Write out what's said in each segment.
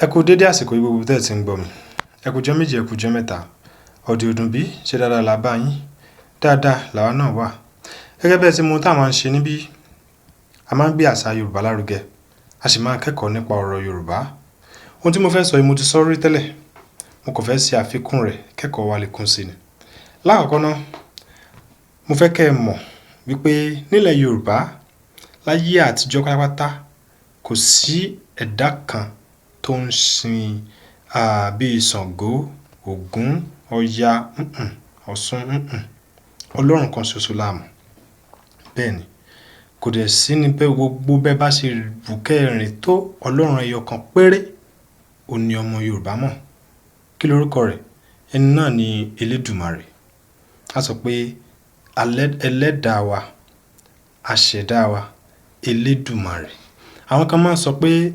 Ẹ kú dédé àsìkò yìí gbogbo tẹ́ ẹ̀ tí ń gbọ́ mi. Ẹ kú jọ́ méjì, ẹ kú jọ́ mẹ́ta. Ọ̀dẹ̀ òdùn bí, ṣe dáadáa la bá yín. Dáadáa làwa náà wà. Gẹ́gẹ́ bí ẹ ti mọ ohun tá a máa ń ṣe níbí, a máa ń gbé àṣà Yorùbá lárugẹ, a sì máa ń kẹ́kọ̀ọ́ nípa ọ̀rọ̀ Yorùbá. Ohun tí mo fẹ́ sọ yìí mo ti sọ rí tẹ́lẹ̀, mo kàn fẹ́ ṣe àfikún rẹ̀ kẹ́kọ̀ọ́ wa lè kún sí ni. Láàkọ́kọ́ ná, mo fẹ́ kẹ́ ẹ mọ̀ wípé nílẹ̀ Yorùbá láyé àtijọ́ pátápátá kò sí ẹ̀dá kan tó ń sin bíi Ṣàngó, Ògún, Ọya, Ọ̀ṣun, Ọlọ́run kan ṣoṣo la mọ̀. Bẹ́ẹ̀ ni, kò dẹ̀ sí ní pé gbogbo bẹ́ẹ̀ bá ṣe wù kẹ́ ẹ rìn tó, Ọlọ́run ẹyọ kan péré òun ní ọmọ Yorùbá mọ̀. Kí lorúkọ rẹ̀? Ẹni náà ni Elédùmarè. A sọ pé ẹlẹ́dàá wa, aṣẹ̀dá wa, Elédùmarè. Àwọn kan máa ń sọ pé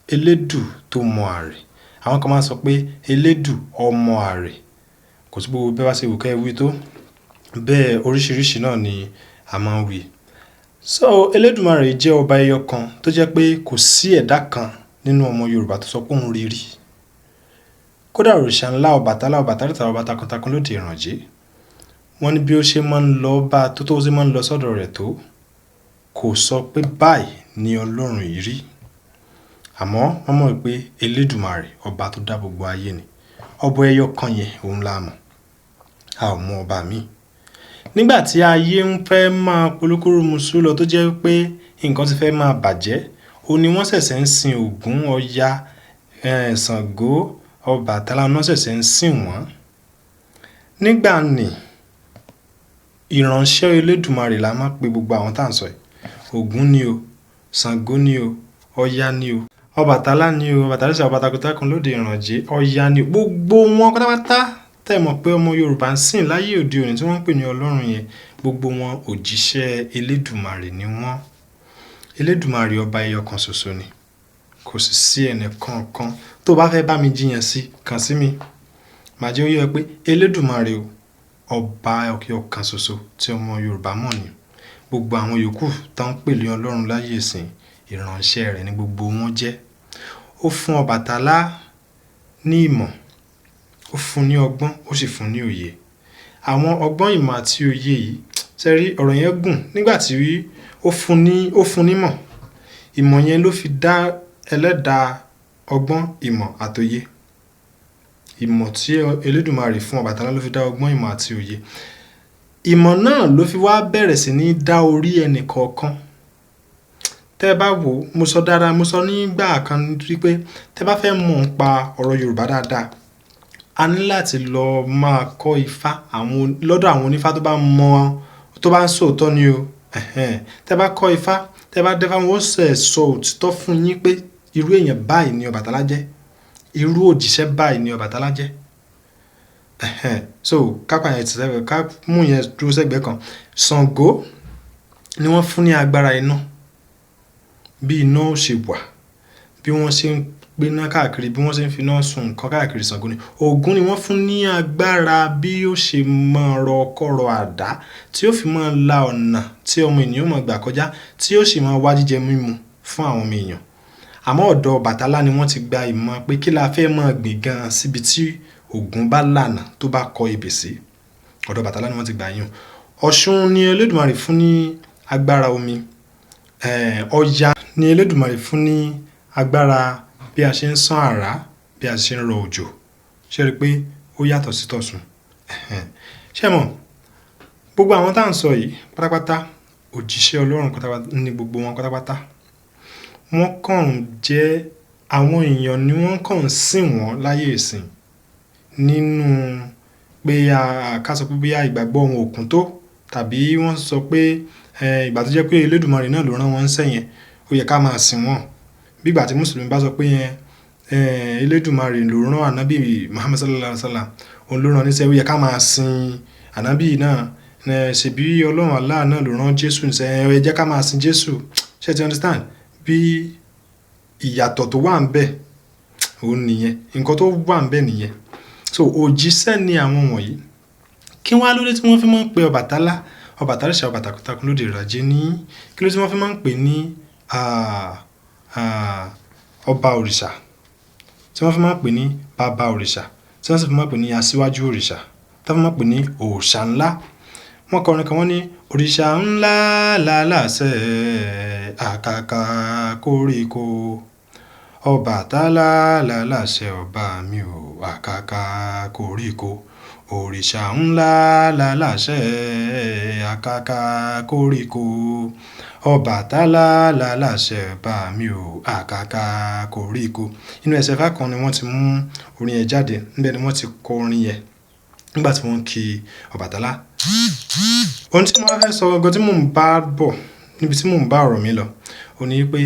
Elédù tó mọ àrè. Àwọn kan máa ń sọ pé Elédù ọmọ àrè. Kò sí gbogbo bẹ́ẹ̀ bá ṣe wù kẹ́ ẹ wí tó. Bẹ́ẹ̀ oríṣiríṣi náà ni a máa ń wí. So Elédùmarè jẹ́ ọba ẹyọ kan tó jẹ́ pé kò sí ẹ̀dá kan nínú ọmọ Yorùbá tó sọ pé òun rí rí. Kódà òrìṣà ńlá Ọbàtálá, Ọbàtálá, ọba takuntakun lóde ìrànjẹ́. Wọ́n ní bí ó ṣe máa ń lọ bá tó tó ṣe máa ń lọ sọ́dọ̀ rẹ̀ tó, kò sọ pé báyìí ni Ọlọ́run yìí rí. Àmọ́ wọ́n mọ̀ pé Elédùmarè ọba tó dá gbogbo ayé ni. Ọba ẹyọ kan yẹn òun la mọ̀. A ò mọ ọba míì. Nígbà tí ayé ń fẹ́ máa polúkúrú muṣú lọ tó jẹ́ pé nǹkan ti fẹ́ máa bàjẹ́, òun ni wọ́n ṣẹ̀ṣẹ̀ ń sin Ògún, Ọya, Ṣàngó, Ọbàtálá, wọ́n ṣẹ̀ṣẹ̀ ń sìn wọ́n. Nígbà ní ìránṣẹ́ Elédùmarè la máa ń pe gbogbo àwọn tá à ń sọ yìí. Ògún ni o, Ṣàngó ni o, Ọya ni o, Ọbàtálá ni o, Ọbàtálá ọba takuntakun lóde ìrànjẹ́, Ọya ni o. Gbogbo wọn pátápátá tẹ́ ẹ mọ̀ pé ọmọ Yorùbá ń sìn láyé òde òní tí wọ́n ń pè ní Ọlọ́run yẹn, gbogbo wọn òjíṣẹ́ Elédùmarè ni wọ́n. Elédùmarè ọba ẹyọ kan ṣoṣo ni. Kò sì sí ẹnì kankan tó bá fẹ́ bá mi jiyàn sí, kàn sí mi. Màá jẹ́ ó yé ẹ pé Elédùmarè o, ọba ẹyọ kan ṣoṣo tí ọmọ Yorùbá mọ̀ ni. Gbogbo àwọn yòókù tó ń pè ní Ọlọ́run láyé ìsín, ìránṣẹ́ rẹ̀ ni gbogbo wọn jẹ́. Ó fún Ọbàtálá ní ìmọ̀, ó fún ní ọgbọ́n, ó sì fún ní òye. Àwọn ọgbọ́n ìmọ̀ àti òye yìí, ṣé rí ọ̀rọ̀ yẹn gùn nígbà tí ó fún ní, ó fún ní ìmọ̀. Ìmọ̀ yẹn ló fi dá ẹlẹ́dàá ọgbọ́n, ìmọ̀ àti òye. Ìmọ̀ tí Elédùmarè fún Ọbàtálá ló fi dá ọgbọ́n, ìmọ̀ àti òye. Ìmọ̀ náà ló fi wá bẹ̀rẹ̀ sí ní dá orí ẹnì kọ̀ọ̀kan. Tẹ́ ẹ bá wò, mo sọ dáadáa, mo sọ nígbà kan rí pé tẹ́ ẹ bá fẹ́ mọ̀ nípa ọ̀rọ̀ Yorùbá dáadáa, a ní láti lọ máa kọ́ ifá àwọn lọ́dọ̀ àwọn onífá tó bá mọ̀, tó bá ń sọ òótọ́ ni o. Tẹ́ ẹ bá kọ́ ifá, tẹ́ ẹ bá dẹ́fá, wọ́n ó ṣẹ̀ sọ òtítọ́ fún yín pé irú èèyàn báyìí ni Ọbàtálá jẹ́. Irú òjíṣẹ́ báyìí ni Ọbàtálá jẹ́. So ká pa yẹn tì sẹ́gbẹ̀ẹ́, ká mú yẹn dúró sẹ́gbẹ̀ẹ́ kan. Ṣàngó ni wọ́n fún ní agbára iná. Bí iná ó ṣe wà, bí wọ́n ṣe ń gbéná káàkiri, bí wọ́n ṣe ń fi iná sun nǹkan káàkiri, Ṣàngó ni. Ògún ni wọ́n fún ní agbára bí ó ṣe máa rọ ọkọ́ rọ àdá, tí ó fi máa la ọ̀nà tí ọmọ ènìyàn máa gbà kọjá, tí ó sì máa wá jíjẹ mímu fún àwọn ọmọ èèyàn. Àmọ́ ọ̀dọ̀ Ọbàtálá ni wọ́n ti gba ìmọ̀ pé kí la fẹ́ máa gbìn gan síbi tí Ògún bá lànà tó bá kọ ebè sí. Ọ̀dọ̀ Ọbàtálá ni wọ́n ti gba ìyún. Ọ̀ṣun ni Elédùmarè fún ní agbára omi. Ọya ni Elédùmarè fún ní agbára bí a ṣe ń sán àrá, bí a ṣe ń rọ òjò. Ṣé ẹ rí pé ó yàtọ̀ sí tọ̀ṣun? Ṣé ẹ mọ̀? Gbogbo àwọn tá à ń sọ yìí pátápátá, òjíṣẹ́ Ọlọ́run pátápátá ní gbogbo wọn pátápátá. Wọ́n kàn ń jẹ́ àwọn èèyàn ni wọ́n kàn ń sìn wọ́n láyé ìsín nínú pé a ká sọ pé bóyá ìgbàgbọ́ wọn ò kún tó tàbí wọ́n sọ pé ìgbà tó jẹ́ pé Elédùmarè náà ló rán wọn níṣẹ́ yẹn, ó yẹ ká máa sìn wọ́n. Bí ìgbà tí Mùsùlùmí bá sọ pé Elédùmarè ló rán ànábì Muhammad sallallahu alaihi wasallam, òun ló rán níṣẹ́, ó yẹ ká máa sin ànábì náà. Ṣèbí Ọlọ́run Allah náà ló rán Jésù níṣẹ́, ẹ jẹ́ ká máa sin Jésù. Ṣé ẹ ti understand? Bí ìyàtọ̀ tó wà níbẹ̀, òun nìyẹn. Ǹkan tó wà níbẹ̀ nìyẹn. So òjíṣẹ́ ni àwọn wọ̀nyí. Kí wá lóde tí wọ́n fi máa ń pe Ọbàtálá, Ọbàtálá ọba takuntakun lóde ìrànjẹ́ ní? Kí ló dé tí wọ́n fi máa ń pè ní ọba òrìṣà? tí wọ́n fi máa ń pè ní bàbá òrìṣà, tí wọ́n sì fi máa ń pè ní aṣíwájú òrìṣà, tí wọ́n fi máa ń pè ní òòṣà ńlá. Wọ́n kọrin kan, wọ́n ní òrìṣà ńlá lálàsẹ̀ àkàkà koríko. Ọbàtálá lálàsẹ̀ ọba mi ò àkàkà koríko. Òrìṣà ńlá lálàsẹ̀ àkàkà koríko. Ọbàtálá lálàsẹ̀ ọba mi ò àkàkà koríko. Inú ẹsẹ̀ Ifá kan ni wọ́n ti mú orin yẹn jáde. Níbẹ̀ ni wọ́n ti kọ orin yẹn nígbà tí wọ́n ń kí Ọbàtálá. Ohun tí mo fẹ́ sọ gangan tí mò ń bá bọ̀ níbi tí mò ń bá ọ̀rọ̀ mi lọ, òun ní pé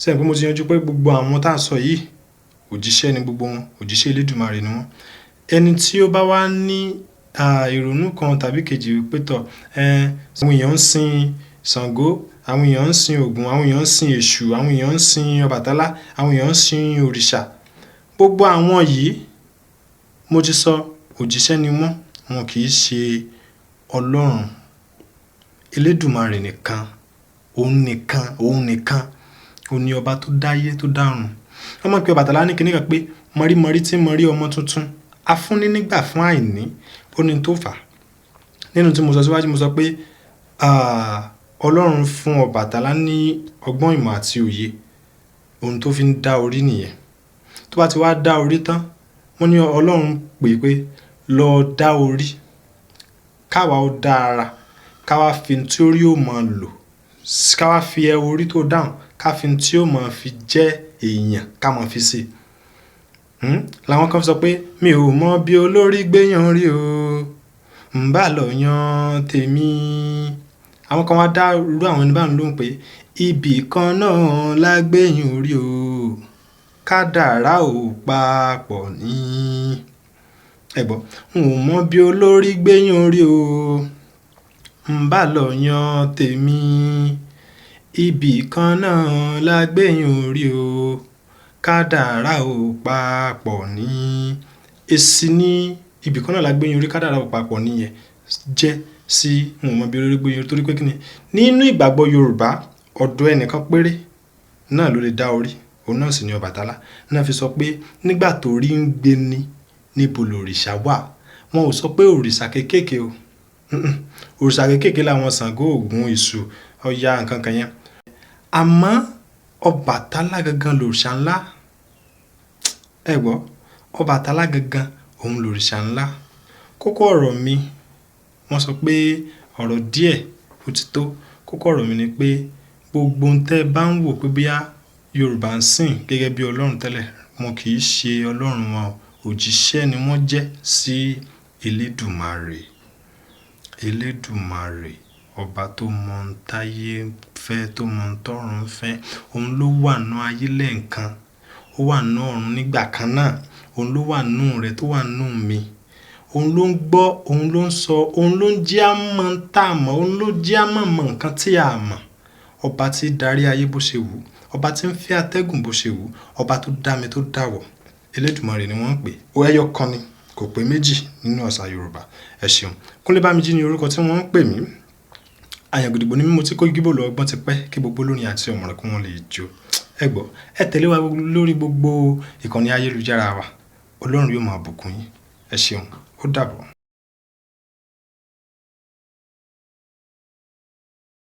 ṣé ẹ mọ̀ pé mo ti yanjú pé gbogbo àwọn tá a sọ yìí òjíṣẹ́ ni gbogbo wọn, òjíṣẹ́ Elédùmarè ni wọ́n. Ẹni tí ó bá wá ní ìrònú kan tàbí kejì wípé tọ̀, àwọn èèyàn ń sin Ṣàngó, àwọn èèyàn ń sin Ògún, àwọn èèyàn ń sin Èṣù, àwọn èèyàn ń sin Ọbàtálá, àwọn èèyàn ń sin òrìṣà. Gbogbo àwọn yìí mo ti sọ òjíṣẹ́ ni wọ́n, wọn kì í ṣe Ọlọ́run. Elédùmarè nìkan, òun nìkan, òun nìkan, òun ni ọba tó dáyé tó dárun. Wọ́n mọ̀ pé Ọbàtálá ní kíní kan pé mọ̀rímọ̀rí tí ń mọ̀rí ọmọ tuntun, afúnni nígbà fún àìní, ó ní tó fà á. Nínú tí mo sọ síwájú, mo sọ pé Ọlọ́run fún Ọbàtálá ní ọgbọ́n ìmọ̀ àti òye, ohun tó fi ń dá orí nìyẹn. Tó bá ti wá dá orí tán, wọ́n ní Ọlọ́run pè pé lọ dá orí, káwa ó dá ara, ká wá fi ohun tí orí ó máa lò, ká wá fi ẹ orí tó dáhùn, ká fi ohun tí ó máa fi jẹ́ èèyàn ká máa fi sí i. Làwọn kan sọ pé mi ò mọ̀ bí olórí gbéyàn rí o, ń bá lọ yan tèmi. Àwọn kan wá dá irú àwọn ẹni báwọn lóhùn pé ibì kan náà la gbéyàn orí o, kádàrá ò papọ̀ ní. Ẹ gbọ́, n ò mọ̀ bí olórí gbéyàn rí o, ń bá lọ yan tèmi. Ibì kan náà la gbéyàn orí o, kádàrá ò papọ̀ ní. Èsì ní ibì kan náà la gbéyàn orí, kádàrá ò papọ̀ ní yẹn jẹ́ sí n ò mọ̀ bí olórí gbéyàn orí torí pé kíni nínú ìgbàgbọ́ Yorùbá ọ̀dọ̀ ẹnìkan péré náà ló lè dá orí, òun náà sì ni Ọbàtálá. Náà fi sọ pé nígbà tó rí ń gbé ni níbo lòrìṣà wà. Wọn ò sọ pé òrìṣà kéékèèké o. Òrìṣà kéékèèké làwọn Ṣàngó, Ògún, Èṣù, Ọya nǹkan kan yẹn. Àmọ́ Ọbàtálá gangan lòrìṣà ńlá. Ẹ gbọ́, Ọbàtálá gangan òun lòrìṣà ńlá. Kókó ọ̀rọ̀ mi, wọ́n sọ pé ọ̀rọ̀ díẹ̀ ó ti tó. Kókó ọ̀rọ̀ mi ni pé gbogbo ohun tẹ́ ẹ bá ń wò pé bóyá Yorùbá ń sìn gẹ́gẹ́ bí Ọlọ́run tẹ́lẹ̀, wọn kì í ṣe Ọlọ́run wọn o. Òjíṣẹ́ ni wọ́n jẹ́ sí Elédùmarè. Elédùmarè, ọba tó mọ̀ ń táyé fẹ́, tó mọ̀ ń tọ́run fẹ́, òun ló wà nínú ayé lẹ́ẹ̀kan, ó wà nínú ọ̀run nígbà kan náà, òun ló wà nínú rẹ̀ tó wà nínú mi. Òun ló ń gbọ́, òun ló ń sọ, òun ló ń jẹ́ á mọ̀ ń tà mọ̀, òun ló jẹ́ á mọ̀ mọ̀ nǹkan tí a mọ̀. Ọba tí darí ayé bó ṣe wù, ọba tí ń fẹ́ atẹ́gùn bó ṣe wù, ọba tó dá mi tó dà wọ̀. Elédùmarè ni wọ́n ń pè. Ó ẹyọ kan ni, kò pé méjì nínú àṣà Yorùbá. Ẹ ṣeun. Kúnlé Bámijí ni orúkọ tí wọ́n ń pè mí. Àyàngìdìgbò ni mí, mo ti kó gíbò lọ ọgbọ́n ti pẹ́ kí gbogbo olórin àti ọ̀mọ̀ràn kí wọ́n lè jó. Ẹ gbọ́, ẹ tẹ̀lé wa lórí gbogbo ìkànnì ayélujára wa. Ọlọ́run yóò máa bùkún yín. Ẹ ṣeun. Ó dàbọ̀.